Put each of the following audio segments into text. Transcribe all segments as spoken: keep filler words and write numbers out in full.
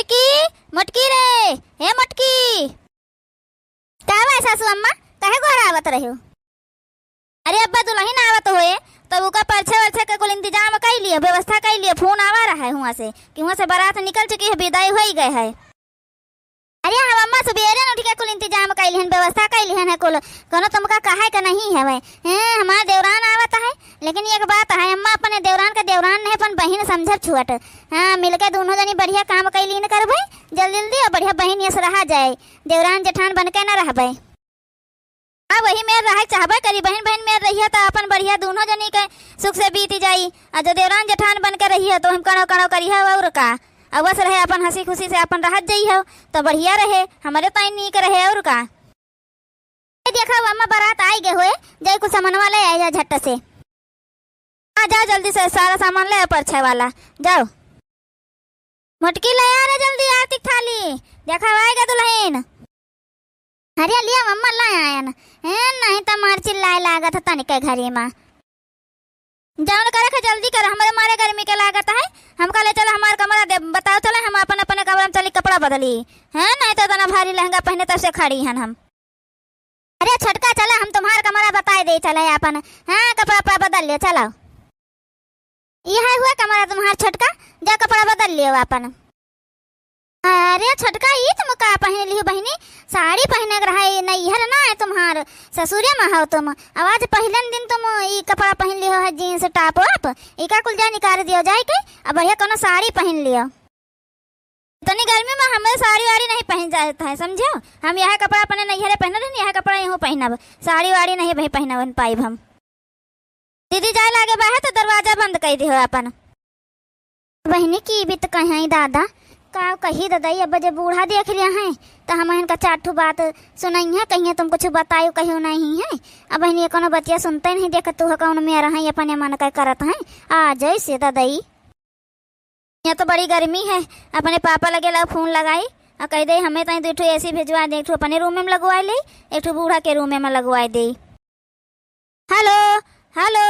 मोटकी, मोटकी रे, हे मोटकी। का बा सासू अम्मा, काहे गोहरावत रहे हो? अरे अब्बा दुलहिन आवत होए, तब ओका परछे वरछे के कुल इंतजाम कइ लियो, व्यवस्था कइ लियो। फोन आवा रहा है हुआँ से कि हुआँ से बारात निकल चुकी है, बिदाई होइ गए है। अरे हम अम्मा सुबेरे न उठ के कुल इंतजाम कइ लिहन, व्यवस्था कइ लिहन है कुल, कोनो तुमका कहे के नहीं हवे। हैं, हमार देवरान आवत है, लेकिन एक बात है अम्मा, अपने देवरान के देवरान नहीं, अपन बहिन समझब छुअट। हाँ, मिलके दुनों जनी बढ़िया काम कइ लीन करबे, जल्दी जल्दी और बढ़िया बहिन यस रहा जाए, देवरान जेठान बन के न रहबे। अब वही मेर रहे चाहबे करी, बहिन बहिन मेर रहिया त अपन बढ़िया दुनों जनी के सुख से बीत जाई। आ जो देवरान जेठान बन के रहिया तो हम कणो कणो करिया और का, अवस रहे अपन हँसी खुशी से अपन रहत जइहो तो बढ़िया रहे, हमरे ताई नीक रहे और का। ए देखा अम्मा बारात आइ गए होए, जाई कुछ सामानवा ले आइ जा झट से। आ जाओ जल्दी से सारा सामान ले आओ परछे वाला, जाओ। मोटकी ले आ रे जल्दी आरती के थाली, देखा आइ गए दुलहिन। अरे लिया अम्मा ले आयन, ए नहीं त मार चिल्लाए लागत है तनिके घरी मा। जौन करे के जल्दी कर, हमरे मारे गर्मी के लागत है। हमका ले चला हमार कमरा दे, बताओ चला हम अपन अपने कमरा में चली कपड़ा बदली। हैं, नहीं तो इतना भारी लहंगा पहिने तब से खड़ी हन हम। अरे छोटका चला हम तुम्हार कमरा बताइ देई चला अपन। हाँ कपड़ा उपड़ा बदल लियो चला। यह हुआ कमरा तुम्हार छोटका, जा कपड़ा बदल लियो अपन। अरे छोटका, ई तुम का पहिन लिहो बहिनी? साड़ी पहिने के रहा, ई नैहर ना है तुम्हार, ससुरे में हो तुम। अब आज पहिलन दिन तुम ई कपड़ा पहिन लिहो है, जींस टॉप वॉप, ई का कुल जा निकाल दियो जाए के, अब बढ़िया कोनो साड़ी पहिन लियो। इतनी गर्मी में हमें साड़ी वाड़ी नहीं पहिन जाता है, समझो? हम यह कपड़ा अपने नैहरे पहिने रहनी, यह कपड़ा यहूँ पहिनब, साड़ी वाड़ी नहीं भाई पहिनवन पाइब हम। दीदी जाए लागे बाहर तो दरवाजा बंद कइ दिहो अपन। बहिनी की बीत कहीं दादा, का कही ददई, अब जे बूढ़ा देख लिया है तो हम इनका चार ठो बात सुनइहे, कहिए तुम कुछ बतायो कहियो नहीं है। अब बहिनी कोनो बतिया सुनते नहीं, देख तू हो कौन मेर है, अपने मन का करत है। आ जैसे ददई, यहाँ तो बड़ी गर्मी है, अपने पापा लगे ला फोन लगाई और कह दे हमें ताई दो ठो एसी भेजवा दे, एक ठो अपने रूम में लगवा ले, एक ठो बूढ़ा के रूम में लगवा दे। हेलो, हेलो,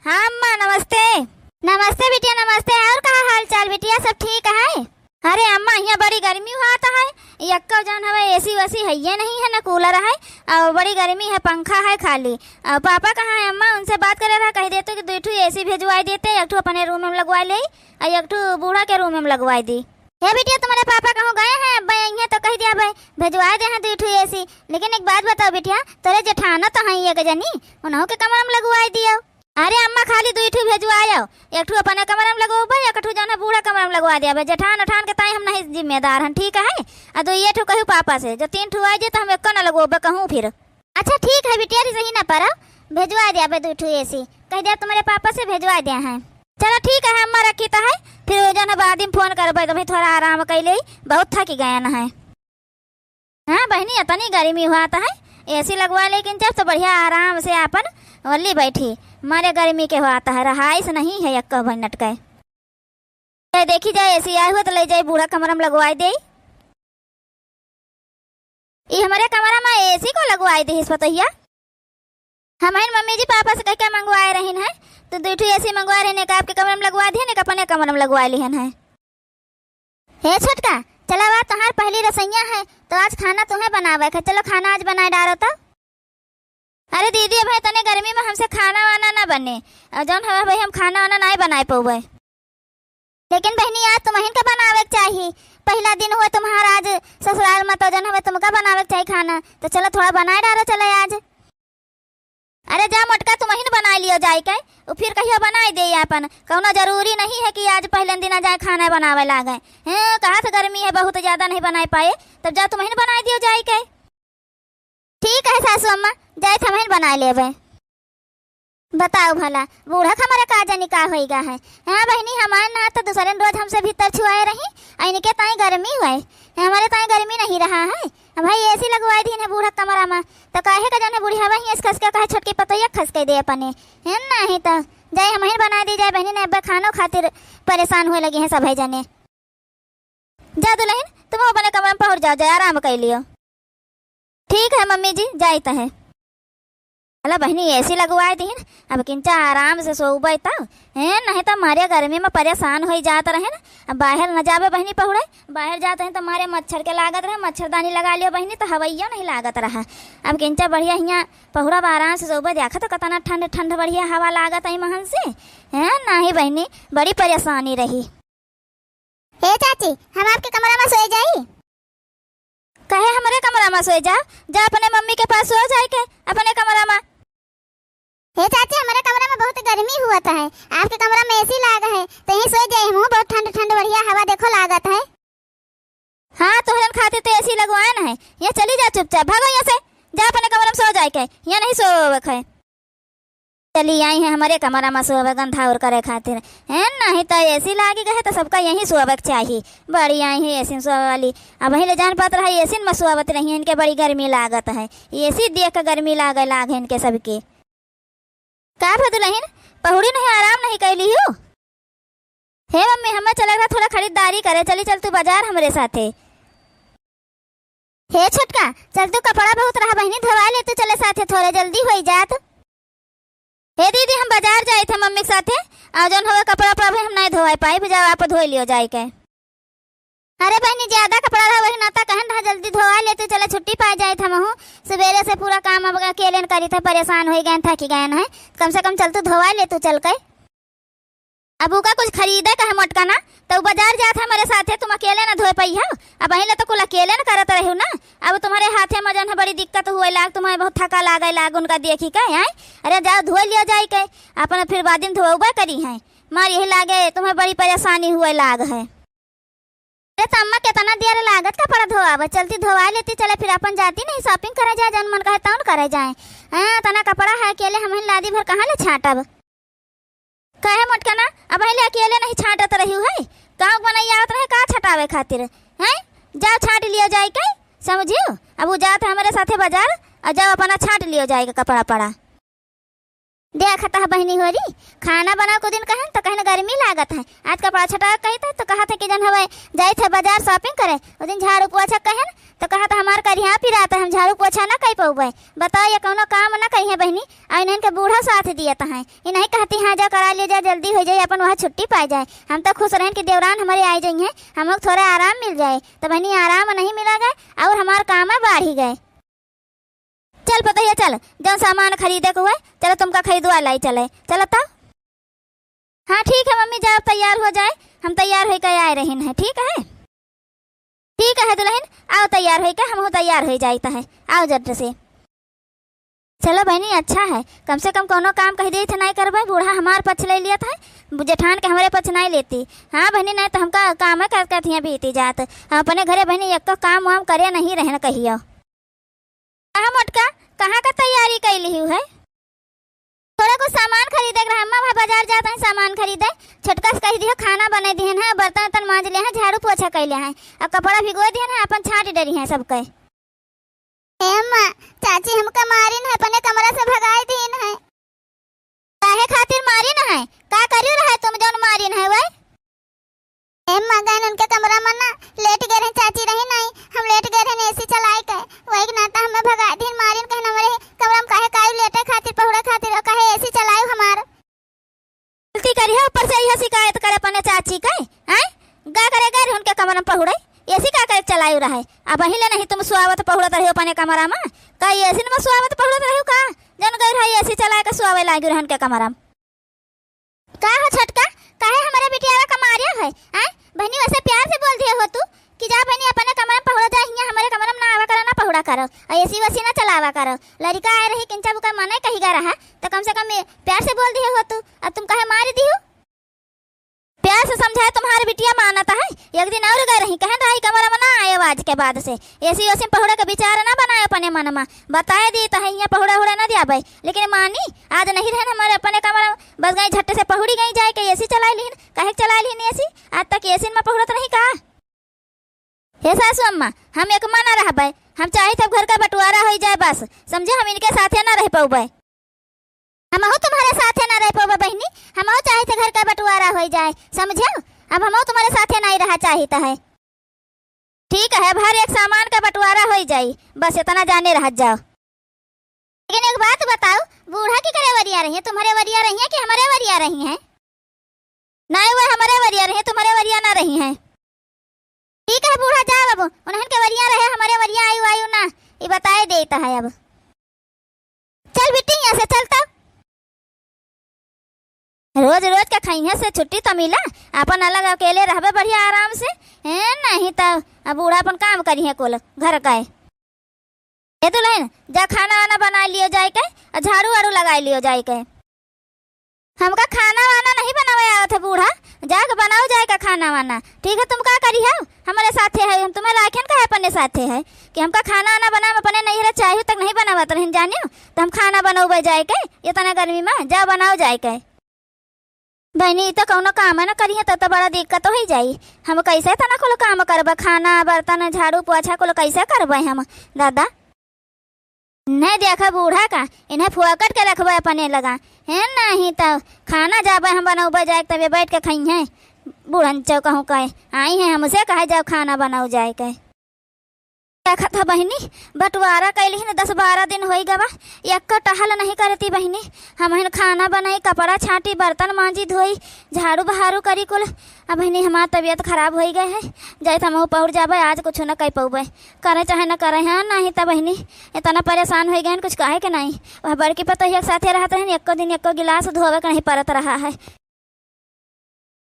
हाँ अम्मा नमस्ते। नमस्ते बिटिया नमस्ते, और का हाल चाल बिटिया, सब ठीक है? अरे अम्मा यहाँ बड़ी गर्मी हुआ तो है, यक्को जौन हवे एसी वेसी है ये नहीं है, ना कूलर है, और बड़ी गर्मी है, पंखा है खाली। और पापा कहाँ है अम्मा, उनसे बात करे रहा, कह दे तू कि दो ठो एसी भेजवाई देते, एक ठो अपने रूम में लगवाई ले, और एक ठो बूढ़ा के रूम में लगवाई दी। हे बिटिया तुम्हारे पापा कहूँ गए हैं, अब आइहे तो कह दिया भाई भेजवाई दे हैं दो ठो एसी। लेकिन एक बात बताओ बिटिया, तोरे जेठाना तो हैं एक जनी, उन्हों के कमरा में लगवाई दियो। अरे अम्मा खाली दो ठो भेजवायो, एक ठो अपने कमरा में लगवाबे, एक ठो जौन है बूढ़ा कमरा में लगवा दिया। जेठान उठान के ताई हम नहीं जिम्मेदार हैं, ठीक है? आ दो ये ठो कहू पापा से, जो तीन ठो आ जाए तो हम एको ना लगवाबे कहूँ फिर। अच्छा ठीक है बिटिया, रिसही ना पड़ो, भेजवा दिया बे दो ठो एसी, कह दिया तुम्हारे पापा से भेजवा दिया है। चलो ठीक है अम्मा, रखी तो है, फिर वो जौन है बाद में फोन करबे तो भाई थोड़ा आराम कर ले, बहुत थक गए ना है। हाँ बहिनी, इतनी गर्मी हुआ तो है, एसी लगवा लेकिन जब तो बढ़िया आराम से आपन वल्ली बैठी, मारे गर्मी के हुआ तो है, रहाइश नहीं है एक बहिन नटके। ए, देखी जाए, एसी आए हुए तो ले जाए, बूढ़ा कमरा में लगवाई दे। ई हमारे कमरा में एसी को लगवाई दे इस पतोहिया। हमहिन मम्मी जी पापा से कह के मंगवाए रहिन है, तो दो ठो एसी मंगवाए रहिन, एक आपके कमरा में लगवा दिहन, एक अपने कमरा में लगवा लिहन है। हे छोटका, चला वा, तोहार पहली रसोइया है, तो आज खाना तुम्हें बनावे के, चलो खाना आज बनाए डारो तो। अरे दीदी, अब है तने गर्मी में हमसे खाना वाना ना बने, और जौन हवे भाई हम खाना वाना नाहीं बनाए पउबे। लेकिन बहिनी, आज तुमहिन के बनावे के चाही, पहला दिन हुए तुम्हार आज ससुराल में, तो जौन हवे तुमका बनावे के चाही खाना, तो चलो थोड़ा बनाए डारो चले आज। अरे जा मोटका, तुमहिन बनाए लियो जाए के, उ फिर कहियो बनाए दे आपन, कौनो जरूरी नहीं है कि आज पहले दिन जाए खाना बनावे लागे। हैं, कहा से गर्मी है बहुत ज्यादा नहीं बनाए पाए, तब जा तुमहिन बनाए दियो जाए के। ठीक है सासू अम्मा, जाए थमहिन बनाए लेबे। बताओ भला, बूढ़ा के हमारे का जानी का होइगा है। हाँ बहिनी, हमार ना तो दूसरे रोज हमसे भीतर छुआए रही, आ इनके ताई गर्मी हुए, हमारे ताई गर्मी नहीं रहा है। अब भाई एसी लगवाई दीन है बूढ़ा कमरा में, तो काहे का जाने बुढ़िया वही एस खस के कहे छोटकी पतोहिया खस के दे अपने, है नहीं तो जाए हमहिन बनाए दी जाए बहिनी, ने अब खानो खातिर परेशान हुए लगी हैं सब है जने। जा दुलहिन, तुम अपने कमरा में पहुँच जाओ, जाए आराम कर लियो। ठीक है मम्मी जी, जाइत है। चला बहिनी, AC लगवाए दीन, अब किंचा आराम से सोउबे तब। हैं, नहीं तो मारे गर्मी में परेशान होई जात रहेन। अब बाहर न जाबे बहिनी पहुड़े, बाहर जात रहेन तो मारे मच्छर के लागत रहे, मच्छरदानी लगा लियो बहिनी तो हवैया नहीं लागत रहा। अब किंचा बढ़िया हियाँ पहुड़ब, आराम से सोउबे, देखा तो कितना ठंड ठंड बढ़िया हवा लागत है महन से। हैं, नहीं बहिनी, बड़ी परेशानी रही। हे चाची, हम आपके कमरा में सोए जाई? कहे हमरे कमरा में सोए जा, जा अपने मम्मी के पास सो जाए के अपने कमरा में। हे चाची, हमरे कमरा में बहुत गर्मी हुअत है, आपके कमरा में AC लाग है, तो यहीं सो जाए हम, बहुत ठंड ठंड बढ़िया हवा देखो लागत है। हाँ, तोहरन खातिर तो AC लगवाए न है, ये चली जा चुपचाप, भागो यहाँ से, जा अपने कमरा में सो जाए के, यहाँ नहीं सोवे के है। चली आई हैं हमरे कमरा में सोवे गंधाउर करे खातिर। हैं, नहीं तो AC लागी गए तो सबका यहीं सोवे के चाही। बड़ी आई हैं AC में सोवे वाली। अबहीं ले जान पात रहा AC में सोवत रही, इनके बड़ी गर्मी लागत है। AC देख के गर्मी लागे लाग इनके सबके। का भा दुलहिन, पहुड़ी नहीं आराम नहीं कैली हूँ? हे मम्मी, हमें चला रहा थोड़ा खरीदारी करे, चली चल तू बाजार हमरे साथे। हे छोटका, चल तू कपड़ा बहुत रहा बहिनी, धोवा ले तू चले साथे, थोड़े जल्दी होई जात। हे दीदी, हम बाजार जाइत है मम्मी के साथे, और जौन हवे कपड़ा उपड़ा भी हम नहीं धोवाई पाई, जाओ आप धोई लियो जाए के। अरे बहिनी, ज्यादा कपड़ा रहा वही नाता कहन रहा, जल्दी धोवा ले तू चले, छुट्टी पाए जाइत हमहू। सवेरे से पूरा काम अब अकेले न करी थे, परेशान होई गए, थकी गए हैं, कम से कम चल तू धोवा ले तू चल के। अब उका कुछ खरीदे का है मोटका ना, तो उ बाजार जात है हमरे साथे, तुम अकेले ना धोए पइहो। अबहीं ले तो कुल अकेले न करत रहू ना, अब तुम्हरे हाथे में जौन है बड़ी दिक्कत हुए लाग, तुम्हें बहुत थका लागे लाग उनका देखी के, हैं? अरे जाओ धोए लियो जाए के, अपन फिर बाद में धोउबे करी हैं। मार यही लागे तुम्हें बड़ी परेशानी हुए लाग है। अरे त अम्मा, केतना देर लागत कपड़ा धोआवे, चलती धोवा लेती, चले फिर अपन जाती नहीं shopping करे जाए, जौन मन कहे तौन करे जाए। हाँ, तना कपड़ा है अकेले हमहिन लादी भर कहाँ ले छाँटब? काहे मोटका ना, अबहीं ले अकेले नहीं छाँटत रही है? गाँव के मनई आवत रहे का छटावे खातिर, हैं? जाओ छाँट लियो जाए के, समझियो? अब उ जात है हमरे साथे बाजार, और जाओ अपना छाँट लियो जाए के कपड़ा पड़ा। देखत ह बहिनी होरी, खाना बनाओ को दिन कहन त कहन गर्मी लागत है, आज कपड़ा छटावे कही त, त कहत है कि जौन हवे जाइत है बाजार shopping करे, उ दिन झाड़ू पोछा कहन त कहत हमार करिहा पिरात है, हम झाड़ू पोछा ना कई पउबे। बताओ, ये कौनो काम ना करी है बहिनी, और इन्हन के बूढ़ा साथ दियत हैं, ये नहीं कहती हाँ जा करा ले जा, जल्दी हो जाए, अपन वहाँ छुट्टी पाए जाए। हम तो खुश रहन कि देवरान हमारे आए जाइए, हम लोग थोड़ा आराम मिल जाए, तो बहिनी आराम नहीं मिला गए और हमार काम है बाढ़ी गए। चल पतोहिया चल, जौन सामान खरीदे के हुए, चलो तुमका खरीदवा लाई चले, चलो तो। हाँ ठीक है मम्मी, जाओ तैयार हो जाए, हम तैयार होइके आए रहिन है, ठीक है? ठीक है दुलहिन, आओ तैयार होइके, हमहू तैयार होइ जाइत है, आओ जल्द से। चलो बहिनी, अच्छा है, कम से कम कौनो काम कह देइत है, नाहीं करबे, बूढ़ा हमार पक्ष ले लियत है, जेठान के हमरे पक्ष नाहीं लेती। हाँ बहिनी, नाहीं तो हमका काम है कर कर हियाँ बीती जात, हम अपने घरे बहिनी एक्को काम वाम करे नहीं रहन कहियो। कहाँ मोटका, कहाँ का तैयारी कइ लिहू है? थोड़ा कुछ सामान खरीदे के रहा, अम्मा भाई बाजार जात हैं सामान खरीदे। छोटका से कह दियो खाना बने दिहन है, बर्तन उर्तन मांज ले हैं, झाड़ू पोछा कइ ले हैं, अब कपड़ा भिगो दिहन है, अपन छाँट डरी हैं सबके। ए अम्मा, चाची हमका मारिन है, अपने कमरा से भगाई दीन है। काहे खातिर मारिन है? का करियो रहे तुम जौन मारिन है वै? ए अम्मा, गए उनके कमरा में ना, लेट गए रहे, चाची रही नहीं, हम लेट गए रहे AC चलाए के, वही के नाता हमें भगा दिन मारिन, कहन हमरे कमरा में काहे काई लेटे खातिर, पहुड़े खातिर, और काहे AC चलाए हमार। गलती करी है, ऊपर से यह शिकायत करे अपने चाची के, हैं? गा करे गए रहे उनके कमरा में पहुड़े, AC का करे चलाए रहे, अबहीं ले नहीं तुम सुआवत पहुड़त रहे अपने कमरा में, का AC में सुआवत पहुड़त रहे का? जौन गए रहे AC चलाए के सुआवे लागे रहे उनके कमरा में। का हो छोटका, काहे हमरे बिटियावा का मारे है? आय, बहिनी वैसे प्यार से बोल दिए हो तू कि जा बहिनी अपने कमरा में पहुड़ा जा, हियाँ हमरे कमरा में ना आवा करो, ना पहुड़ा करो, और AC वेसी ना चलावा करो। लड़िका आए रही किंचा बुका मने कही गा रहा, तो कम से कम ये प्यार से बोल दिए हो तू, अब तुम काहे मार दिहू? प्यार से समझाए तुम्हारे बिटिया मानत है, एक दिन और गए रही, कहन रही कमरा में ना आए आज के बाद से, AC वेसी में पहुड़े के विचार ना बनाए अपने मन में, बताए दी तो है हियाँ पहुड़ा उड़ा ना दिया भाई, लेकिन मानी आज नहीं रहन हमारे अपने कमरा में, बस गई झट्टे से पहुड़ी गई जाए के AC चलाई लिहिन, काहे के चलाई लिहिन AC? आज तक AC में पहुड़त रही का? हे सासू अम्मा, हम एक मन ना रहबे, हम चाहित है घर का बंटवारा होई जाए बस, समझे, हम इनके साथे ना रह पउबे। हमहू तुम्हारे साथे ना रह पउबे बहिनी, हमहू चाहित है घर का बंटवारा होई जाए, समझे, अब हमहू तुम्हारे साथे नहीं रहा चाहित है। ठीक है, अब हर एक सामान का बंटवारा होई जाई, बस इतना जाने रहत जाओ। लेकिन एक बात बताओ, बूढ़ा केकरे वरिया रही है, तुम्हरे वरिया रही है कि हमरे वरिया रही है? नाहीं, वह हमरे वरिया रही है, तुम्हरे वरिया ना रही है। ठीक है बूढ़ा, जाओ अब, उन्हन के वरिया रहे, हमरे वरिया आयु आयु ना, ई बताए देता है अब। चल बिट्टी, यहाँ से चल तब। रोज रोज के खइहे से छुट्टी तो मिला, अपन अलग अकेले रहबे बढ़िया आराम से। हैं, नाहीं तो अब बूढ़ा अपन काम करिहे कुल घर का। ए दुलहिन, जा खाना वाना बनाइ लियो जाइ के, अउर झाड़ू वाड़ू लगाइ लियो जाइ के। हमका खाना वाना नहीं बनावे आवत है बूढ़ा, जाके बनाओ जाइ के खाना वाना। ठीक है, तुम का करिहउ, हमरे साथे है, हम तुम्हें राखेन काहे अपने साथे है कि हमका खाना वाना बनावे अपने नैहरे चाहू तक नहीं बनावत रहिन जानियो, तो हम खाना बनउबे जाइ के इतना गर्मी में, जाओ बनाओ जाइ के। बहिनी, ई तो कउनो काम न करिहे, तब तो बड़ा दिक्कत होइ जाई। हम कइसे तना कुल काम करबे, खाना, बर्तन, झाड़ू, पोछा कुल कइसे करबे हम, दादा? नहीं देखा बूढ़ा का, इन्हें फोकट के रखबे अपने लगा। हैं, नहीं तो खाना जाबे हम बनउबे जाइ के, तबे बैठ के खइहे। बूढ़न चौ कहूँ कहे, आई हैं हमसे कहे जाओ खाना बनाओ जाइ के। देखत ह बहिनी, बंटवारा कइली न दस बारह दिन होइ गवा, एक्को टहल नहीं करती बहिनी। हमहिन खाना बनाई, कपड़ा छाटी, बर्तन मांजी धोई, झाड़ू बहारू करी कुल। अब बहिनी हमार तबियत खराब होइ गए है, जाइत हमहू पहुर जाबे, आज कुछ न कइ पउबे, करे चाहे न करे। हाँ, नहीं त बहिनी इतना परेशान होइ गए हैं, कुछ कहे के नहीं। वह बड़की पतोहिया के साथे रहत रहिन, एक्को दिन एक्को गिलास धोवे के नहीं परत रहा है।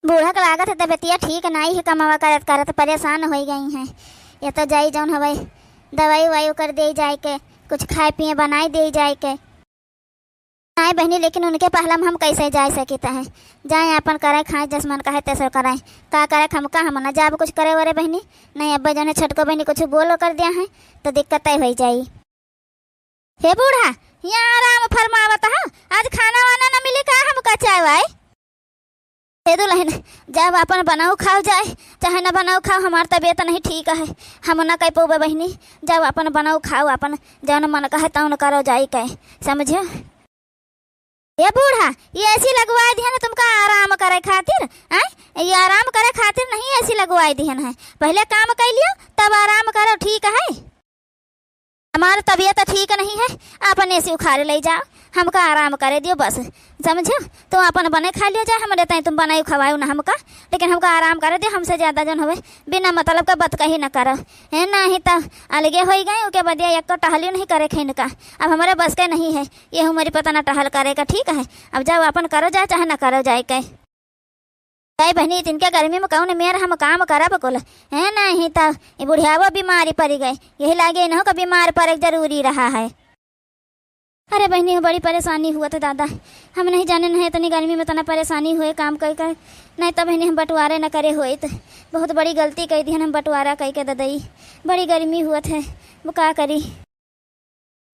बूढ़ा के लागत है तबियतिया ठीक नाई है, कमावा करत करत परेशान होइ गई हैं। ये तो जाई जौन हवै दवाई उवाई ओकर देइ जाइ के, कुछ खाए पिए बनाइ देइ जाइ के। नाई बहिनी, लेकिन उनके पहला में हम कइसे जाइ सकित है? जाए आपन करे खाए, जस मन कहे तैसे करे। का करे हमका, हम न जाब कुछ करे वरे बहिनी। नहीं अब्बे जौन है छोटको बहिनी कुछ बोल ओकर दिया है तो दिक्कत तय होइ जाई। हे बूढ़ा, यहाँ आराम फरमावत हो, आज खाना वाना न मिली का हमका चाय वाय? हे दुलहिन, जाओ आपन बनाओ खाओ जाए, चाहे न बनाओ खाओ, हमार तबियत नहीं ठीक है, हम न कइ पउबे बहिनी। जाओ आपन बनाओ खाओ, आपन जौन मन कहे तौन करो जाइ के, समझो। हे बूढ़ा, ये एसी लगवाइ दिहन तुमका आराम करे खातिर, आय? ये आराम करे खातिर नहीं एसी लगवाइ दिहन है, पहिले काम कइ लियो तब आराम करो, ठीक है? हमार तबियत ठीक नहीं है, आपन एसी उखाड़ लइ जाओ, हमका आराम करे दियो बस, समझो। तुम आपन बने खा लियो जाए, हमरे ताईं तुम बनाई खवाओ ना हमका, लेकिन हमका आराम करे दियो। हमसे ज्यादा जौन हवे बिना मतलब का बतकही न करो। हैं, नहीं त अलगे होइ गए, ओके बदिया एक्को टहलियो नहीं करे खइन का। अब हमरे बस के नहीं है ये उमरी पता न टहल करे का, ठीक है? अब जाओ आपन करो जाए चाहे न करो जाए के। अरे बहिनी, इतनके गर्मी में कौन मेर हम काम करब कुल? हैं, नहीं त ई बुढ़ियावो बीमारी परि गए, यही लागे इन्हों का बीमार परे के जरूरी रहा है। अरे बहिनी, बड़ी परेशानी हुवत दादा, हम नहीं जाने नहीं इतनी गर्मी में इतना परेशानी हुए काम कइ के, नहीं त बहिनी हम बंटवारे न करे होइत। बहुत बड़ी गलती कइ दिहन हम बंटवारा कइ के ददई, बड़ी गर्मी हुवत है, वो का करी।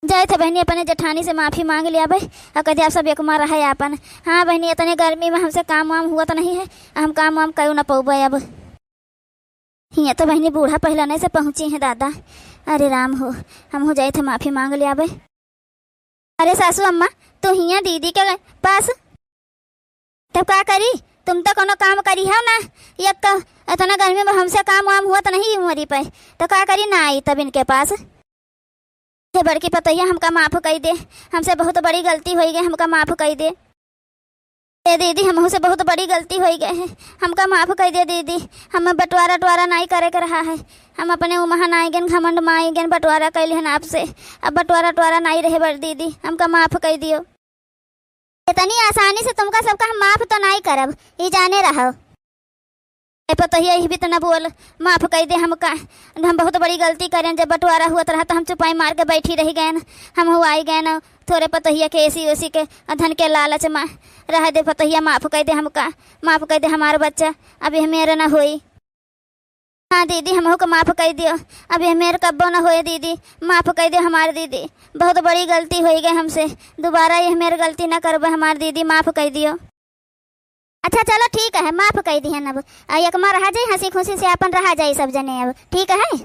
जाइत है बहिनी, अपने जेठानी से माफी मांग लियाबे, अउर कह दे आप सब एक माँ रहे आपन। हाँ बहिनी, इतने गर्मी में हमसे काम वाम हुवत नहीं है, हम काम वाम कइउ न पउबे अब। हियाँ तो बहिनी बूढ़ा पहलने से पहुँची हैं दादा। अरे राम हो, हमहू जाइत है माफी मांग लियाबे। अरे सासू अम्मा, तू हियाँ दीदी के पास तब का करी? तुम तो कोनो काम करिहउ ना, एक तो इतना गर्मी में हमसे काम वाम हुवत नहीं उमरी पे, तो का करी ना आई तब इनके पास। हे बड़की पतोहिया, हमका माफ कइ दे, हमसे बहुत बड़ी गलती होइ गए, हमका माफ कइ दे। ए दीदी, हमहू से बहुत बड़ी गलती होइ गए है, हमका माफ कइ दे दीदी। हम बंटवारा टवारा नाई करे के रहा है, हम अपने उमहा नाई गेन, घमंड माई गेन बंटवारा कइ लिहन आपसे। अब बंटवारा टवारा नाई रहे बड़ दीदी, हमका माफ कइ दियो। इतनी आसानी से तुमका सबका हम माफ तो नाई करब, ई जाने रहो। ए पतोहिया, यही भी तो न बोल, माफ कइ दे हमका। हम बहुत बड़ी गलती करेन, जब बंटवारा हुवत रहा तो हम चुपाई मार के बैठी रहि गएन, हमहू आइ गएन थोरे पतोहिया के एसी ओसी के धन के लालच में। रह दे पतोहिया, माफ कइ दे हमका, माफ कइ दे हमार बच्चा, अब यह मेर न होई। हाँ दीदी, हमहू को माफ कइ दियो, अब यह मेर कब्बो न होए दीदी, माफ कइ दियो हमार दीदी, बहुत बड़ी गलती होइ गए हमसे, दुबारा यह मेर गलती न करबे हमार दीदी, माफ कइ दियो। अच्छा चलो ठीक है, माफ कइ दिहन अब, आ एक माँ रहा जाई, हँसी खुशी से आपन रहा जाई सब जने अब, ठीक है।